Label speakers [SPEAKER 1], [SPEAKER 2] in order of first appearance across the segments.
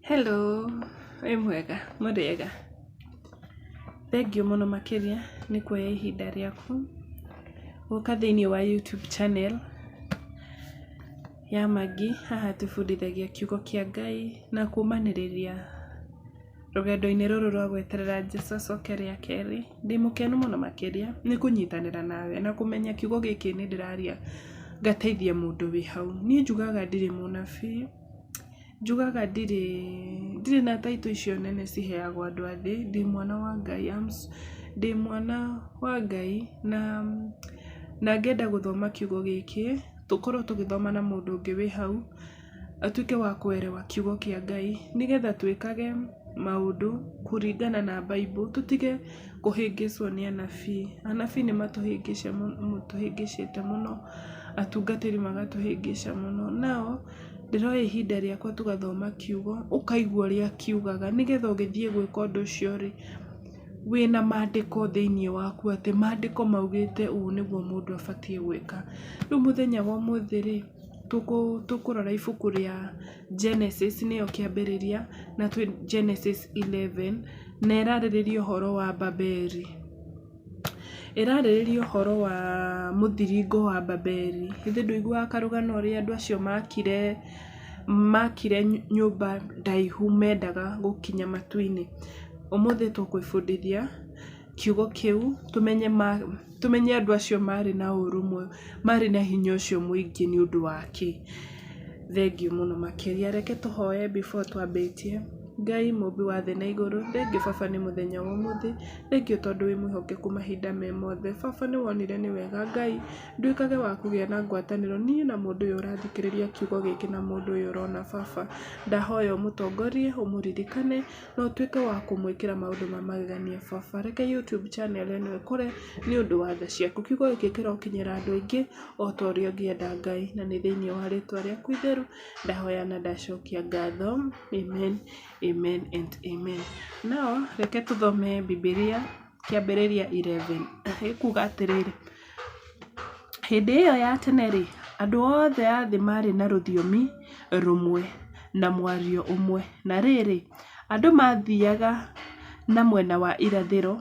[SPEAKER 1] Hello, wĩ mwega? Mũrĩega? Thengiũ mũno makĩria nĩ kuoya ihinda rĩaku gũka thĩiniĩ wa YouTube channel ya Maggie. Haha tũbundithagia kiugo kĩa Ngai na kũmanĩrĩria rũgendo-inĩ rũrũ rwa gweterera Jesũ acoke rĩa kerĩ. Ndĩ mũkenu mũno makĩria nĩ kũnyitanĩra nawe na kũmenya kiugo gĩkĩ nĩ ndĩraria ngateithia mũndũ wĩ hau. Niĩ njugaga ndirĩ mũnabii, njugaga ndirĩ ndirĩ na title icio nene ciheagwo andũ a thĩ, ndĩ mwana wa Ngai, ndĩ mwana wa Ngai na ngenda gũthoma kiugo gĩkĩ, tũkorwo tũgĩthoma na mũndũ ũngĩ wĩ hau, atuĩke wa kũerewa kiugo kĩa Ngai, nĩgetha twĩkage maũndũ kũringana na Bible, tũtige kũhĩngĩcwo nĩ anabii. Anabii nĩ matũhĩngĩcĩte mũno, atungatĩri magatũhĩngĩca mũno. Nao, ndĩroya ihinda rĩakwa tũgathoma kiugo, ũkaigua ũrĩa kiugaga, nĩgetha ũgĩthiĩ gwĩka ũndũ ũcio rĩ, wĩna mandĩko thĩiniĩ waku atĩ mandĩko maugĩte ũũ nĩguo mũndũ abatiĩ gwĩka. Rĩu mũthenya wa ũmũthĩ rĩ, tũkũrora ibuku rĩa Genesis nĩyo kĩambĩrĩria, na twĩ Genesis 11, na ĩrarĩrĩria ũhoro wa Babeli. Ĩrarĩrĩria ũhoro wa mũthiringo wa Babeli. Githĩ ndũiguaga karũgano ũrĩa andũ acio makire, makire nyũmba ndaihu mendaga gũkinya matu-inĩ? Ũmũthĩ tũgwĩbundithia kiugo kĩu tũmenye tũmenye andũ acio marĩ na ũrũmwe, marĩ na hinya ũcio mũingĩ nĩ ũndũ wa kĩ. Thengiũ mũno makĩria. Reke tũhoye before twambĩtie. Ngai mũmbi wa thĩ na igũrũ, thengiũ baba nĩ mũthenya wa ũmũthĩ, thengiũ tondũ wĩ mwĩhokeku mahinda me mothe. Baba nĩ wonire nĩ wega Ngai nduĩkage wa kũgĩa na ngwatanĩro niĩ na mũndũ ũyũ ũrathikĩrĩria kiugo gĩkĩ na mũndũ ũyũ ũrona baba. Ndahoya ũmũtongorie, ũmũririkane na ũtuĩke wa kũmwĩkĩra maũndũ ma magegania baba. Reke YouTube channel ĩno ĩkũre nĩ ũndũ wa tha ciaku. Kiugo gĩkĩ kĩrokinyĩra andũ aingĩ o ta ũrĩa ũngĩenda Ngai, na nĩ thĩiniĩ wa rĩtwa rĩaku itheru ndahoya na ndacokia ngatho. Amen, amen and amen. Now reke tũthome Bibilia kĩambĩrĩria 11 ĩkuga atĩrĩrĩ, hĩndĩ ĩyo ya tene-rĩ, andũ othe a thĩ maarĩ na rũthiomi rũmwe na mwario ũmwe. Na rĩrĩ, andũ maathiaga na mwena wa irathĩro,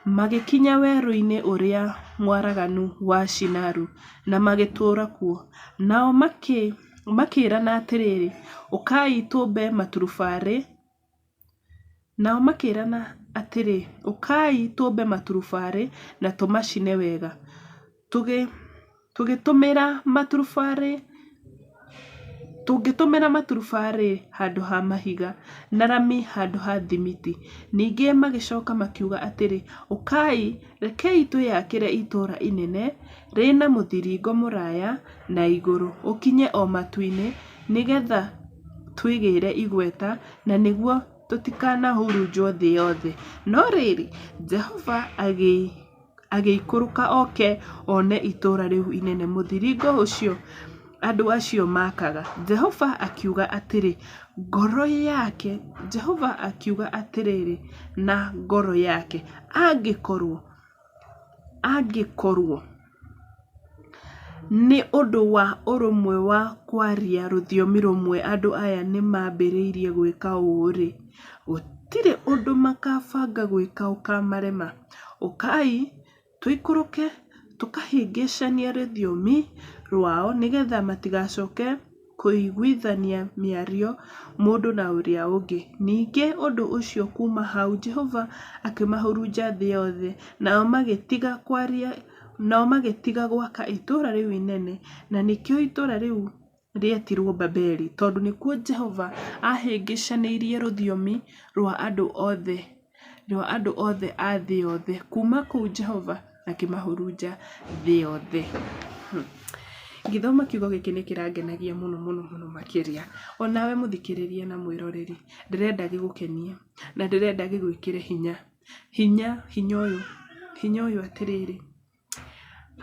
[SPEAKER 1] magĩkinya werũ-inĩ ũrĩa mwaraganu wa Shinaru na magĩtũũra kuo. Nao makĩĩrana atĩrĩ, Ũkai tũmbe maturubarĩ. Nao makĩĩrana atĩrĩ, Ũkai tũmbe maturubarĩ na tũmacine wega. Tũgĩtũmĩra maturubarĩ Tũngĩtũmĩra maturubarĩ handũ ha mahiga, na rami handũ ha thimiti. Ningĩ magĩcoka makiuga atĩrĩ, Ũkai, rekei twĩyakĩre itũũra inene, rĩna mũthiringo mũraya na igũrũ, ũkinye o matu-inĩ, nĩgetha twĩgĩre igweta, na nĩguo tũtikanahurunjwo thĩ yothe. No rĩrĩ, Jehova agĩikũrũka oke one itũũra rĩu inene, mũthiringo ũcio andũ acio maakaga. Jehova akiuga atĩrĩ, ngoro yake, Jehova akiuga atĩrĩrĩ na ngoro yake, angĩkorwo, angĩkorwo nĩ ũndũ wa ũrũmwe wa kwaria rũthiomi rũmwe andũ aya nĩ mambĩrĩirie gwĩka ũũ-rĩ, gũtirĩ ũndũ makabanga gwĩka ũkamarema. Ũkai, tũikũrũke tũkahĩngĩcanie rũthiomi rwao nĩgetha matigacoke kũiguithania mĩario mũndũ na ũrĩa ũngĩ. Ningĩ ũndũ ũcio kuuma hau Jehova akĩmahurunja thĩ yothe, nao magĩtiga kwaria, nao magĩtiga gwaka itũũra rĩu inene, na nĩkĩo itũũra rĩu rĩetirwo Babeli, tondũ nĩkuo Jehova aahĩngĩcanĩirie rũthiomi rwa andũ othe rwa andũ othe a thĩ yothe. Kuuma kũu Jehova akĩmahurunja thĩ yothe. Ngĩthoma kiugo gĩkĩ nĩ kĩrangenagia mũno mũno mũno makĩria. Onawe mũthikĩrĩria na mwĩroreri, ndĩrenda gĩgũkenie na ndĩrenda gĩgwĩkĩre hinya. Hinya, hinya ũyũ, hinya ũyũ atĩrĩrĩ,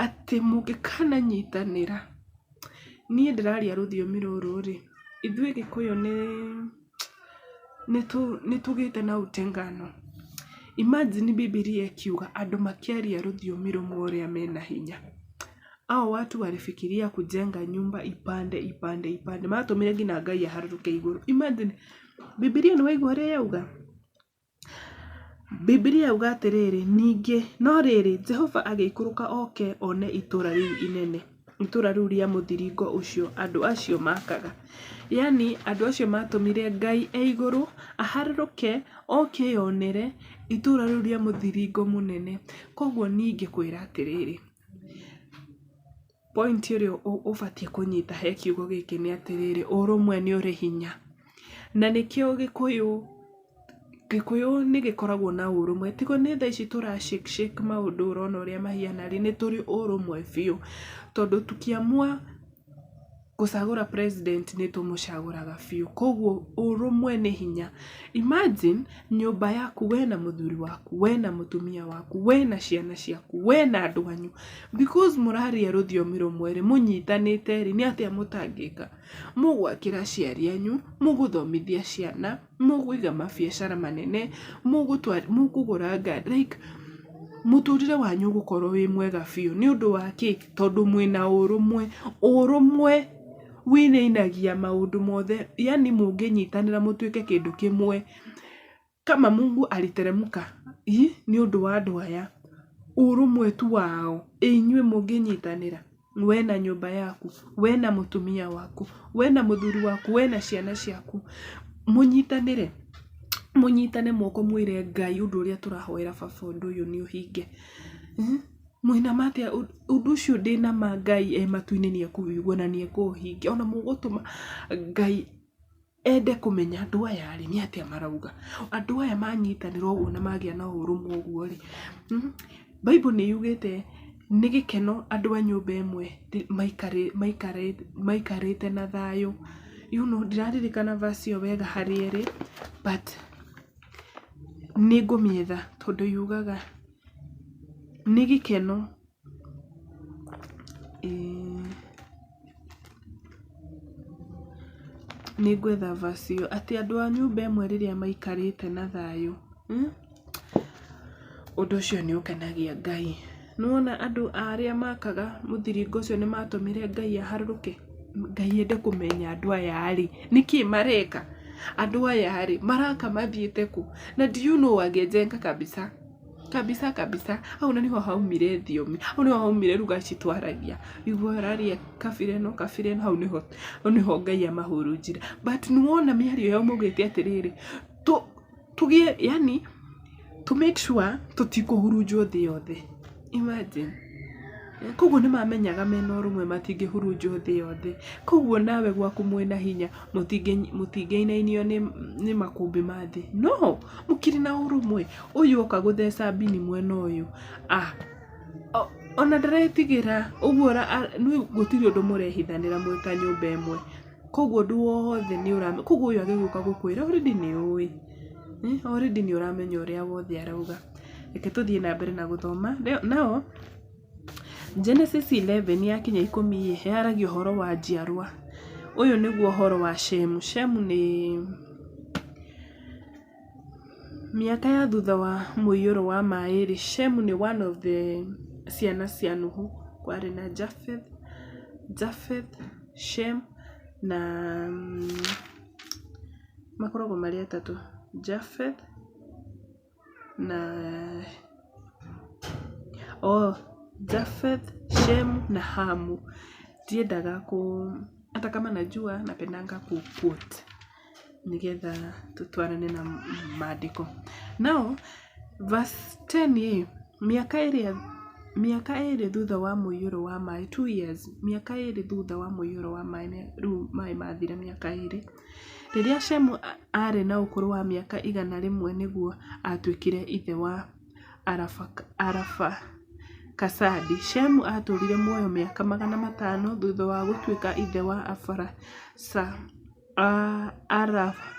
[SPEAKER 1] atĩ mũngĩkananyitanĩra, niĩ ndĩraria rũthiomi rũrũ rĩ, ithuĩ Gĩkũyũ nĩ nĩ tũgĩte na utengano. Imagine Bibilia ĩkiuga andũ makĩaria rũthiomi rũmwe ũrĩa mena hinya. Hao watu walifikiria kujenga nyumba ipande ipande ipande, matũmire nginya Ngai aharũrũke igũrũ. Imagine, Bibilia nĩ waigua ũrĩa yauga? Bibilia yauga atĩrĩrĩ, ningĩ, no rĩrĩ, Jehova agĩikũrũka oke one itũũra rĩu inene, itũũra rĩu rĩa mũthiringo ũcio andũ acio makaga. Yaani andũ acio matũmire Ngai e igũrũ aharũrũke oke eyonere itũũra rĩu rĩa mũthiringo mũnene. Koguo niĩ ingĩkwĩra atĩrĩrĩ, point ĩrĩa ũbatiĩ kũnyita he kiugo gĩkĩ nĩ atĩrĩrĩ, ũrũmwe nĩ ũrĩ hinya. Na nĩkĩo gĩkũyũ, gĩkũyũ nĩ gĩkoragwo na ũrũmwe. Tiga nĩ thaa ici tũra shake shake maũndũ ũrona ũrĩa mahiana rĩ, nĩ tũrĩ ũrũmwe biũ. Tondũ tukiamua gũcagũra president nĩ tũmũcagũraga biũ. Koguo ũrũmwe nĩ hinya. Imagine nyũmba yaku we na mũthuri waku, we na mũtumia waku, we na ciana ciaku, we na andũ anyu, because mũraria rũthiomi rũmwe rĩ, mũnyitanĩte rĩ, nĩ atĩa mũtangĩka? Mũgwakĩra aciari anyu, mũgũthomithia ciana, mũkũiga mabiacara manene, mũkũgũra ngari, like mũtũrĩre wanyu ũgũkorwo wĩ mwega biũ. Nĩ ũndũ wa kĩ? Tondũ mwĩna ũrũmwe. Ũrũmwe wĩinainagia maũndũ mothe, yaani mũngĩnyitanĩra mũtuĩke kĩndũ kĩmwe, kama Mungu aliteremka nĩ ũndũ wa andũ aya, ũrũmwe tu wao, ĩ inyuĩ mũngĩnyitanĩra, we na nyũmba yaku, we na mũtumia waku, we na mũthuri waku, we na ciana ciaku, mũnyitanĩre, mũnyitane moko mwĩre Ngai ũndũ ũrĩa tũrahoera baba ũndũ ũyũ nĩ ũhinge. Mwĩna ma atĩa ũndũ ũcio ndĩna ma Ngai e matu-inĩ nĩ ekũwĩigua na nĩ ekũũhingia. Ona mũgũtũma Ngai ende kũmenya andũ aya rĩ, nĩ atĩa marauga. Andũ aya manyitanĩra ũguo na magĩa na ũrũmwe ũguo rĩ, Bible nĩ yugĩte nĩ gĩkeno andũ a nyũmba ĩmwe maikarĩte na thayũ. You know, ndiraririkana verse ĩyo wega harĩa ĩrĩ, but nĩ ngũmĩetha tondũ yugaga nĩ gĩkeno nĩ ngwetha verse ĩyo, atĩ andũ a nyũmba ĩmwe rĩrĩa maikarĩte na thayũ, ũndũ ũcio nĩ ũkenagia Ngai. Nĩ wona andũ arĩa makaga mũthiringo ũcio nĩ matũmire Ngai aharũrũke, Ngai ende kũmenya andũ aya rĩ, nĩkĩ mareka? Andũ aya rĩ, maraka mathiĩte kũ? Na do you know wangejenga kabisa kabisa kabisa, hau na nĩho haumire thiomi, hau nĩho haumire lugha ici twaragia, ũiguaga ũraria kabira ĩno kabira ĩno, hau nĩho hau nĩho Ngai amahurunjire. But nĩwona mĩario yao maugĩte atĩrĩrĩ, tũgĩe yaani to make sure tũtikũhurunjwo thĩ yothe, imagine. Koguo nĩ mamenyaga mena ũrũmwe matingĩhurunjwo thĩ yothe. Koguo nawe gwaku mwĩna hinya mũtingĩinainio nĩ makũmbĩ ma thĩ. No, mũkĩrĩ na ũrũmwe, ũyũ oka gũtheca mbini mwena ũyũ, ah, ona ndaretigĩra, ũguo gũtirĩ ũndũ mũrehithanĩra mwĩ ta nyũmba ĩmwe. Koguo ũndũ wothe nĩ ũramenya, koguo ũyũ agĩgũka gũkwĩra already nĩ ũĩ, already nĩ ũramenya ũrĩa wothe arauga. Reke tũthiĩ na mbere na gũthoma. Nao, Genesis 11 yakinya ikũmi ĩ, yaragia ũhoro wa njiarwa. Ũyũ nĩguo ũhoro wa Shemu. Shemu nĩ mĩaka ya thutha wa mũiyũro wa maĩ rĩ, Shemu nĩ one of the ciana cia Nuhu. Kwarĩ na Japheth, Japheth, Shem na makoragwo marĩ atatũ, Japheth na oh, Japheth, Shem na Hamu. Ndiendaga kũ hata kama najua napendanga ku quote nĩgetha tũtwarane na maandĩko. Now verse 10 ĩ, mĩaka ĩrĩ thutha wa mũiyũro wa maĩ, 2 years, mĩaka ĩrĩ thutha wa mũiyũro wa maĩ, rĩu maĩ mathira mĩaka ĩrĩ, rĩrĩa Shemu aarĩ na ũkũrũ wa mĩaka 100 nĩguo atuĩkire ithe wa Arafakasadi. Shemu aatũũrire muoyo mĩaka 500 thutha wa gũtuĩka ithe wa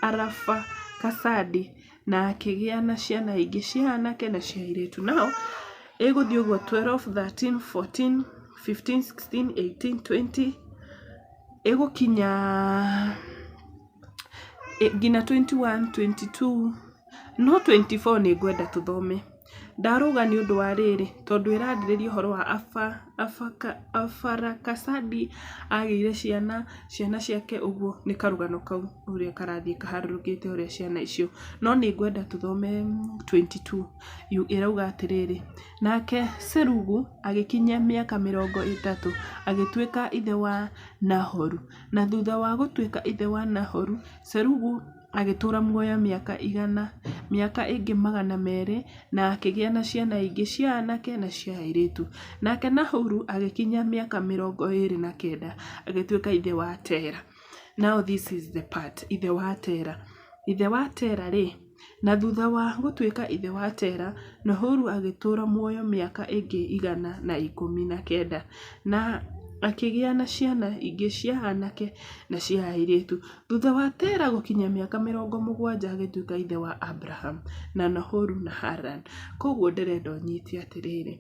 [SPEAKER 1] Arafakasadi na akĩgĩa na ciana ingĩ cia anake na cia airĩtu. Now, ĩgũthiĩ ũguo 12, 13, 14, 15, 16, 18, 20, ĩgũkinya nginya 21, 22, no 24 nĩ ngwenda tũthome. Ndarũga nĩ ũndũ wa rĩrĩ, tondũ ĩrarĩrĩria ũhoro wa Afarakasadi agĩire ciana, ciana ciake ũguo, nĩ karũgano kau ũrĩa karathiĩ kaharũrũkĩte ũrĩa ciana icio. No nĩ ngwenda tũthome 22 ĩrauga atĩrĩrĩ, nake Serugu agĩkinyia mĩaka 30, agĩtuĩka ithe wa Nahoru. Na thutha wa gũtuĩka ithe wa Nahoru, Serugu agĩtũũra muoyo mĩaka 100, mĩaka ĩngĩ 200, na akĩgĩa na ciana ingĩ cia anake na cia airĩtu. Nake Nahoru agĩkinyia mĩaka 29, agĩtuĩka ithe wa Tera. Now this is the part, ithe wa Tera. Ithe wa Tera rĩ, na thutha wa gũtuĩka ithe wa Tera, Nahoru agĩtũũra muoyo mĩaka ĩngĩ 119, na akĩgĩa na ciana ingĩ cia anake na cia airĩtu. Thutha wa Tera gũkinyia mĩaka 70 agĩtuĩka ithe wa Abraham na Nahoru na Haran. Koguo ndĩrenda ũnyite atĩrĩrĩ,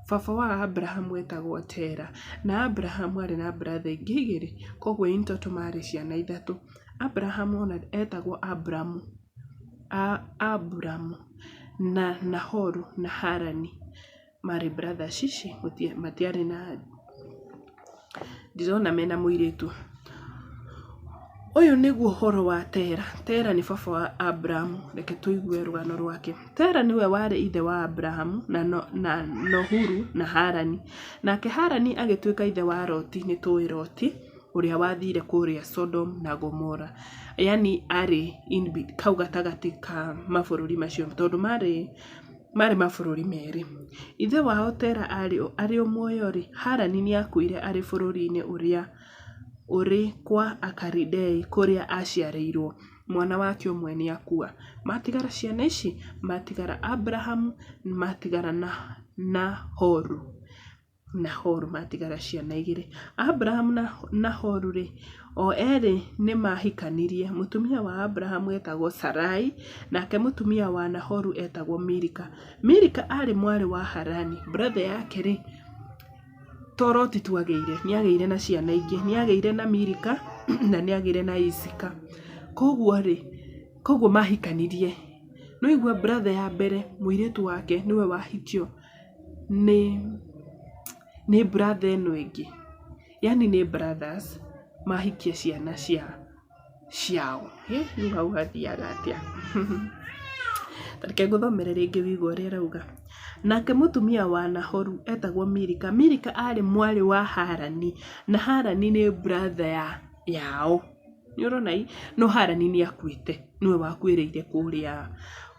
[SPEAKER 1] baba wa Abraham etagwo Tera, na Abraham arĩ na brother ingĩ igĩrĩ, koguo in total marĩ ciana ithatũ. Abraham ona etagwo Abramu, Aburamu na Nahoru na Harani marĩ brothers ici matiarĩ na ndirona mena mũirĩtu. Ũyũ nĩguo ũhoro wa Tera. Tera nĩ baba wa Aburamu. Reke tũigue rũgano rwake. Tera nĩwe warĩ ithe wa Aburahamu na, na Nohuru na Harani. Nake Harani agĩtuĩka ithe wa Loti. Nĩ tũĩ Loti ũrĩa wathire kũrĩa Sodom na Gomora. Yani arĩ kau gatagatĩ ka mabũrũri macio tondũ marĩ mabũrũri merĩ. Ithe wao Tera arĩ o muoyo-rĩ, Harani nĩakuire arĩ bũrũri-inĩ ũrĩa ũrĩ kwa Akalidei kũrĩa aaciarĩirwo. Mwana wake ũmwe nĩakua. Matigara ciana ici, matigara Abrahamu, matigara na Nahoru. Nahoru matigara ciana igĩrĩ. Abrahamu na Nahoru-rĩ, o erĩ nĩmahikanirie. Mũtumia wa Abrahamu etagwo Sarai, nake mũtumia wa Nahoru etagwo Milika. Milika aarĩ mwarĩ wa Harani. Brother yake-rĩ, to Loti tu agĩire, nĩ agĩire na ciana ingĩ. Nĩ agĩire na Milika na nĩ agĩire na Isika. Koguo-rĩ, koguo mahikanirie. Nĩ waigua brother ya mbere mũirĩtu wake nĩwe wahikio nĩ brother ĩno ĩngĩ. Yaani nĩ brothers mahikia ciana ciao. Hĩ, rĩu hau hathiaga atĩa? Ta reke ngũthomere rĩngĩ ũigue ũrĩa ĩrauga. Nake mũtumia wa Nahoru etagwo Milika. Milika aarĩ mwarĩ wa Harani, na Harani nĩ brother yao. Nĩ ũrona ĩ? No Harani nĩ akuĩte, nĩwe wakuĩrĩire kũrĩa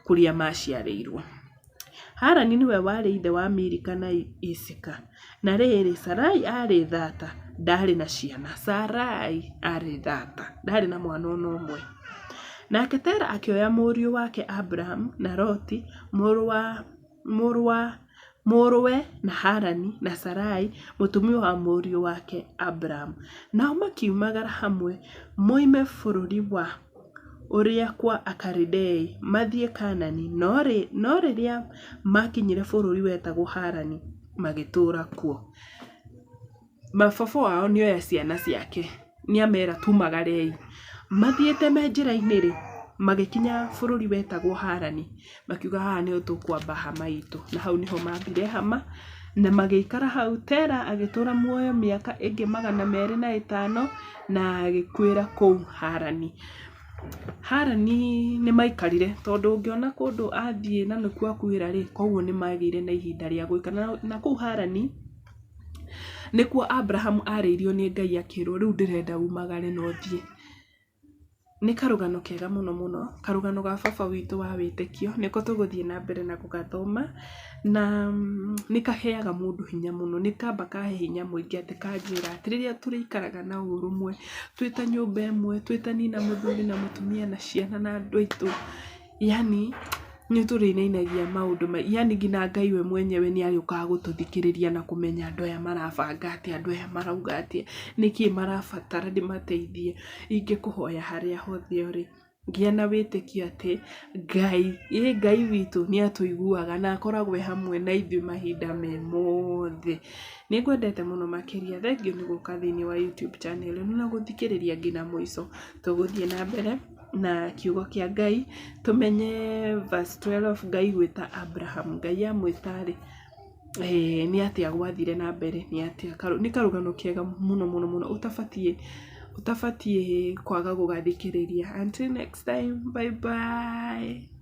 [SPEAKER 1] kũrĩa maciarĩirwo. Harani nĩwe warĩ ithe wa Milika na Isika. Na rĩrĩ, Sarai aarĩ thata, ndaarĩ na ciana. Sarai aarĩ thata, ndaarĩ na mwana o na ũmwe. Nake Tera akĩoya mũriũ wake Aburamu, na Loti, mũrũwe, na Harani, na Sarai, mũtumia wa mũriũ wake Aburamu. Nao makiumagara hamwe moime bũrũri wa ũrĩa kwa Akalidei mathiĩ Kaanani, no rĩrĩa maakinyire bũrũri wetagwo Harani, magĩtũũra kuo. Baba wao nĩ oya ciana ciake, nĩ amera tumagarei. Mathiĩte me njĩra-inĩ rĩ, magĩkinya bũrũri wetagwo Harani, makiuga haha nĩho tũkwamba hama itũ, na hau nĩho mambire hama, na magĩikara hau. Tera agĩtũra muoyo mĩaka ĩngĩ 205 na agĩkuĩra kũu Harani. Harani nĩ maikarire tondũ ũngĩona kũndũ athiĩ na nĩkuo akuĩra rĩ, koguo nĩ magĩire na ihinda rĩa gũikara. Na kũu Harani nĩkuo Abrahamu arĩirio nĩ Ngai akĩrwo rĩu ndĩrenda umagare na ũthiĩ. Nĩ karũgano kega mũno mũno, karũgano ga baba witũ wa wĩtĩkio, nĩko tũgũthiĩ na mbere na gũgathoma, na nĩ kaheaga mũndũ hinya mũno, nĩ kamba kahe hinya mũingĩ atĩ kanjĩra atĩ rĩrĩa tũrĩikaraga na ũrũmwe, twĩ ta nyũmba ĩmwe, twĩ ta niĩ na mũthuri na mũtumia na ciana na andũ aitũ, yaani nĩ tũrĩinainagia maũndũ yaani nginya Ngai we mwenyewe nĩ arĩũkaga gũtũthikĩrĩria na kũmenya andũ aya marabanga atĩa, andũ aya marauga atĩa, nĩkĩ marabatara ndĩmateithie. Ingĩkũhoya harĩa hothe ũrĩ, gĩa na wĩtĩkio atĩ Ngai, ĩ Ngai witũ nĩ atũiguaga na akoragwo e hamwe na ithuĩ mahinda me mothe. Nĩ ngwendete mũno makĩria, thengiũ nĩ gũka thĩiniĩ wa YouTube channel ĩno na gũthikĩrĩria nginya mũico. Tũgũthiĩ na mbere. na kiugo kĩa Ngai, tũmenye verse 12 Ngai gwĩta Abraham. Ngai amwĩta rĩ, nĩ atĩa gwathire na mbere, nĩ atĩa, nĩ karũgano kega mũno mũno mũno ũtabatiĩ ũtabatiĩ kwaga gũgathikĩrĩria. Until next time, bye bye.